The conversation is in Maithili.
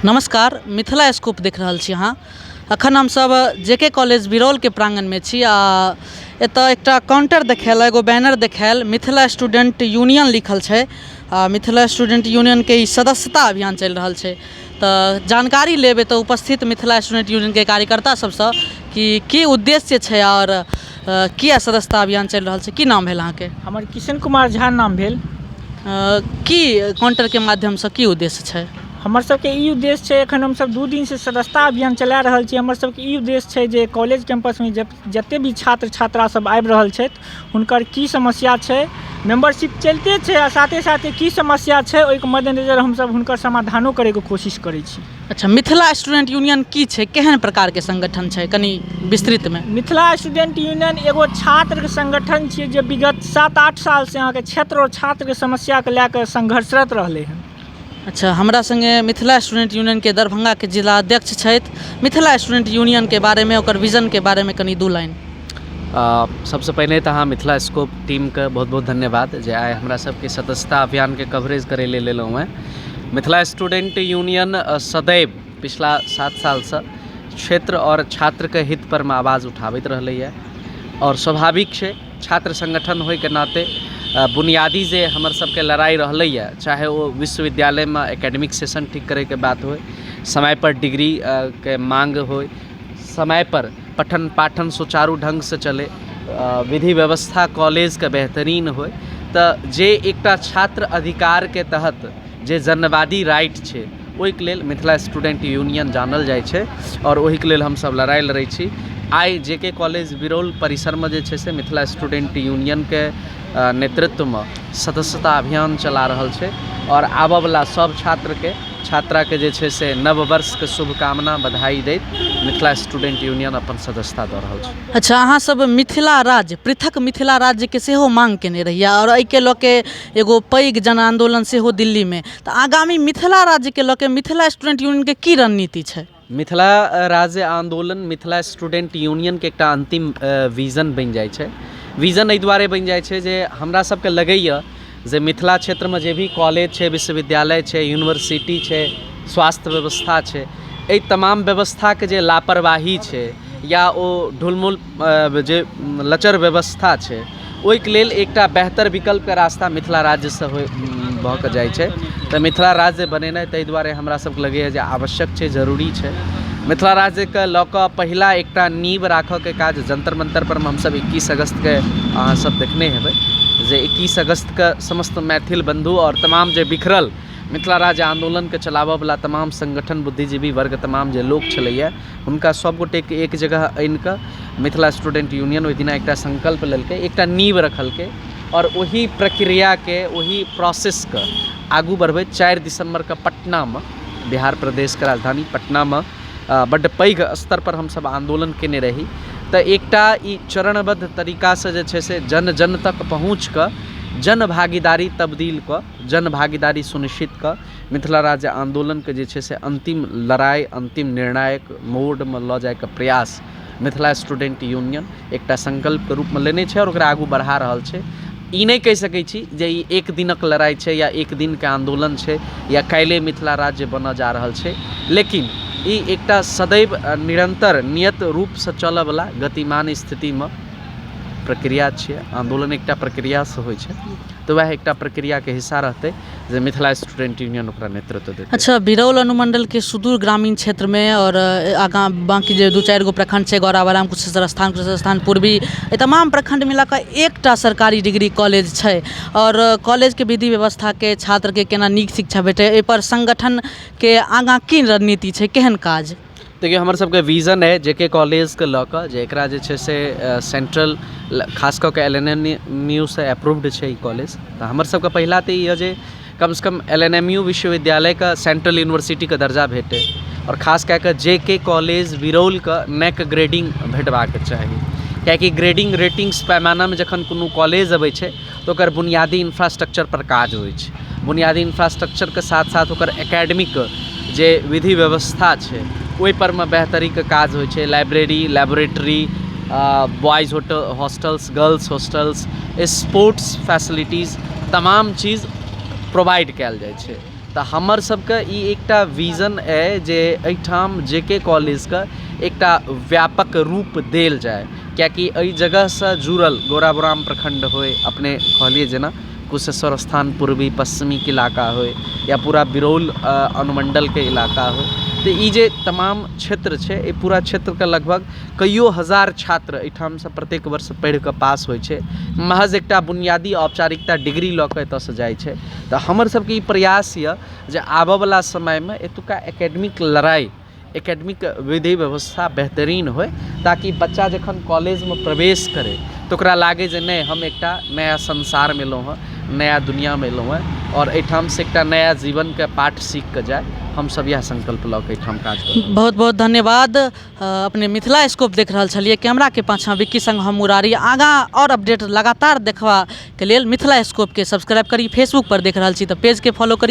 नमस्कार, मिथिला स्कोप देख रहल छी अहाँ। अखन हमसब जे के कॉलेज बिरौलके प्राङ्गणमे छी आ एतऽ एकटा काउण्टर देखायल, एगो बैनर देखायल, मिथिला स्टूडेंट यूनियन लिखल छै आ मिथिला स्टूडेंट यूनियनके ई सदस्यता अभियान चलि रहल छै। तऽ जानकारी लेब एतऽ उपस्थित मिथिला स्टूडेंट यूनियनके कार्यकर्ता सबसँ कि की उद्देश्य छै आओर किया सदस्यता अभियान चलि रहल छै। की नाम भेल अहाँके? हमर किशन कुमार झा नाम भेल। की काउण्टरके माध्यमसँ की उद्देश्य छै? हमर सबके ई उद्देश्य छै, एखन हमसब 2 दिनसँ सदस्यता अभियान चला रहल छी। हमर सबके ई उद्देश्य छै जे कॉलेज कैम्पसमे जते भी छात्र छात्रा सब आबि रहल छथि, हुनकर की समस्या छै, मेम्बरशिप चलिते छै आ साथे साथे की समस्या छै, ओहिके मद्देनजर हमसब हुनकर समाधानो करैके कोशिश करै छी। अच्छा, मिथिला स्टूडेंट यूनियन की छै, केहन प्रकारके संगठन छै, कनि विस्तृतमे। मिथिला स्टूडेंट यूनियन एगो छात्रके संगठन छियै जे विगत 7-8 सालसँ अहाँके क्षेत्र आओर छात्रके समस्याके लए कऽ संघर्षरत रहलै हन। अच्छा, हमरा सङ्गे मिथिला स्टूडेंट यूनियनके दरभंगाके जिला अध्यक्ष छथि। मिथिला स्टूडेंट यूनियनके बारेमे, ओकर विजनके बारेमे कनि 2 लाइन। सबसँ पहिने तऽ अहाँ मिथिला स्कोप टीमके बहुत बहुत धन्यवाद जे आइ हमरा सबके सदस्यता अभियानके कवरेज करै लेल एलहुँ हेँ। मिथिला स्टूडेंट यूनियन सदैव पिछला 7 सालसँ क्षेत्र आओर छात्रके हित परमे आवाज उठाबैत रहलैए आओर स्वाभाविक छै, छात्र संगठन होइके नाते बुनियादी जे हमर सबके लड़ाइ रहलैए, चाहे ओ विश्वविद्यालयमे एकेडमिक सेशन ठीक करैके बात होइ, समयपर डिग्रीके माँग होइ, समयपर पठन पाठन सुचारू ढङ्गसँ चलै, विधि व्यवस्था कॉलेजके बेहतरीन होइ, तऽ जे एकटा छात्र अधिकारके तहत जे जनवादी राइट छै, ओहिके लेल मिथिला स्टूडेंट यूनियन जानल जाइ छै आओर ओहिके लेल हमसभ लड़ाइ लड़ै छी। आइ जे के कॉलेज बिरौल परिसरमे जे छै से मिथिला स्टूडेंट यूनियनके नेतृत्वमे सदस्यता अभियान चला रहल छै आओर आबऽवला सभ छात्रके छात्राके जे छै से नव वर्षके शुभकामना बधाई दैत मिथिला स्टूडेंट यूनियन अपन सदस्यता दऽ रहल छै। अच्छा, अहाँ सब मिथिला राज्य, पृथक मिथिला राज्यके सेहो माँग केने रहियै आओर एहिके लऽ के एगो पैघ जन आन्दोलन सेहो दिल्लीमे, तऽ आगामी मिथिला राज्यके लऽ के मिथिला स्टूडेंट यूनियनके की रणनीति छै? मिथिला राज्य आन्दोलन मिथिला स्टूडेंट यूनियनके एकटा अन्तिम विजन बनि जाइ छै। विजन एहि दुआरे बनि जाइ छै जे हमरा सबके लगैए जे मिथिला क्षेत्रमे जे भी कॉलेज छै, विश्वविद्यालय छै, यूनिवर्सिटी छै, स्वास्थ्य व्यवस्था छै, एहि तमाम व्यवस्थाके जे लापरवाही छै या ओ ढुलमुल जे लचर व्यवस्था छै, ओहिके लेल एकटा बेहतर विकल्पके रास्ता मिथिला राज्यसँ होइ भऽ कऽ जाइ छै। तऽ मिथिला राज्य बनेनाइ ताहि दुआरे हमरा सबके लगैए जे आवश्यक छै, जरूरी छै। मिथिला राज्यके लऽ कऽ पहिला एकटा नींव राखऽके काज जन्तर मन्तरपर मे हमसब 21 अगस्तके अहाँ सब देखने हेबै जे 21 अगस्तके समस्त मैथिल बन्धु आओर तमाम जे बिखरल मिथिला राज्य आन्दोलनके चलाबऽवला तमाम सङ्गठन, बुद्धिजीवी वर्ग, तमाम जे लोक छलैए, हुनका सब गोटेके एक जगह आनिकऽ मिथिला स्टूडेंट यूनियन ओहि दिना एकटा सङ्कल्प लेलकै, एकटा नींव रखलकै आओर ओहि प्रक्रियाके, ओहि प्रोसेसके आगू बढ़बैत 4 दिसम्बरके पटनामे, बिहार प्रदेशके राजधानी पटनामे बड्ड पैघ स्तरपर हमसब आन्दोलन कयने रही। तऽ एकटा ई चरणबद्ध तरीकासँ जे छै से जन जन तक पहुँचिकऽ जन भागीदारी तब्दील कऽ, जन भागीदारी सुनिश्चित कऽ मिथिला राज्य आन्दोलनके जे छै से अन्तिम लड़ाइ, अन्तिम निर्णायक मोडमे लऽ जाइके प्रयास मिथिला स्टूडेंट यूनियन एकटा सङ्कल्पके रूपमे लेने छै आओर ओकरा आगू बढ़ा रहल छै। ई नहि कहि सकै छी जे ई एक दिनक लड़ाइ छै या एक दिनके आन्दोलन छै या काल्हिए मिथिला राज्य बनऽ जा रहल छै, लेकिन ई एकटा सदैव निरन्तर नियत रूपसँ चलऽवला गतिमान स्थितिमे प्रक्रिया छियै। आन्दोलन एकटा प्रक्रियासँ होइ छै, तऽ वएह एकटा प्रक्रियाके हिस्सा रहतै जे मिथिला स्टूडेंट यूनियन ओकरा नेतृत्व देतै। अच्छा, बिरौल अनुमंडलके सुदूर ग्रामीण क्षेत्रमे आओर आगाँ बाँकी जे 2-4 गो प्रखंड छै, गौराबराम, कुशेश्वर स्थान, कुशेश्वर स्थान पूर्वी, एहि तमाम प्रखंड मिला कऽ एकटा सरकारी डिग्री कॉलेज छै आओर कॉलेजके विधि व्यवस्थाके, छात्रके केना नीक शिक्षा भेटै, एहिपर संगठनके आगाँ की रणनीति छै, केहन काज? देखियौ, हमर सबके विजन अइ जे के कॉलेजके लऽ कऽ जे एकरा जे छै से सेन्ट्रल, खास कऽ कऽ एल एन एम यू सँ अप्रूव्ड छै ई कॉलेज। तऽ हमर सबके पहिला तऽ ई यऽ जे कमसँ कम एल एन एम यू विश्वविद्यालयके सेन्ट्रल यूनिवर्सिटीके दर्जा भेटै आओर खास कए कऽ जे के कॉलेज बिरौलके नैक ग्रेडिंग भेटबाक चाही, किएकि ग्रेडिंग रेटिंग्स पैमानामे जखन कोनो कॉलेज अबै छै तऽ ओकर बुनियादी इन्फ्रास्ट्रक्चरपर काज होइ छै। बुनियादी इन्फ्रास्ट्रक्चरके साथ साथ ओकर एकेडमिक जे विधि व्यवस्था छै, ओहिपर मे बेहतरीके काज होइ छै। Library, laboratory, boys hostels, girls hostels, sports facilities, तमाम चीज प्रोवाइड कयल जाइ छै। तऽ हमर सबके ई एकटा विजन अइ जे एहिठाम जे के कॉलेजके एकटा व्यापक रूप देल जाय। किएकि एहि जगहसँ जुड़ल गौड़ाबौराम प्रखण्ड होइ, अपने कहलियै जेना कुशेश्वर स्थान पूर्वी पश्चिमीके इलाका होइ या पूरा बिरौल अनुमण्डलके इलाका होइ, तऽ ई जे तमाम क्षेत्र छै, एहि पूरा क्षेत्रके लगभग कइयो हजार छात्र एहिठामसँ प्रत्येक वर्ष पढ़िकऽ पास होइ छै, महज एकटा बुनियादी औपचारिकता डिग्री लऽ कऽ एतऽसँ जाइ छै। तऽ हमर सबके ई प्रयास यऽ जे आबऽवला समयमे एतुका एकेडमिक लड़ाइ, एकेडमिक विधि व्यवस्था बेहतरीन होइ, ताकि बच्चा जखन कॉलेजमे प्रवेश करै तऽ ओकरा लागै जे नहि, हम एकटा नया संसारमे एलहुँ हँ, नया दुनिआँमे एलहुँ हँ आओर एहिठामसँ एकटा नया जीवनके पाठ सीख कऽ जाय। हमसब इएह संकल्प लऽ कऽ एहिठाम काज करब। बहुत बहुत धन्यवाद। अपने मिथिला स्कोप देख रहल छलियै, कैमराके पाछाँ विक्की संग हम मुरारी। आगाँ आओर अपडेट लगातार देखबाके लेल मिथिला स्कोपके सब्सक्राइब करी, फेसबुक पर देख रहल छी तऽ पेजके फॉलो करी।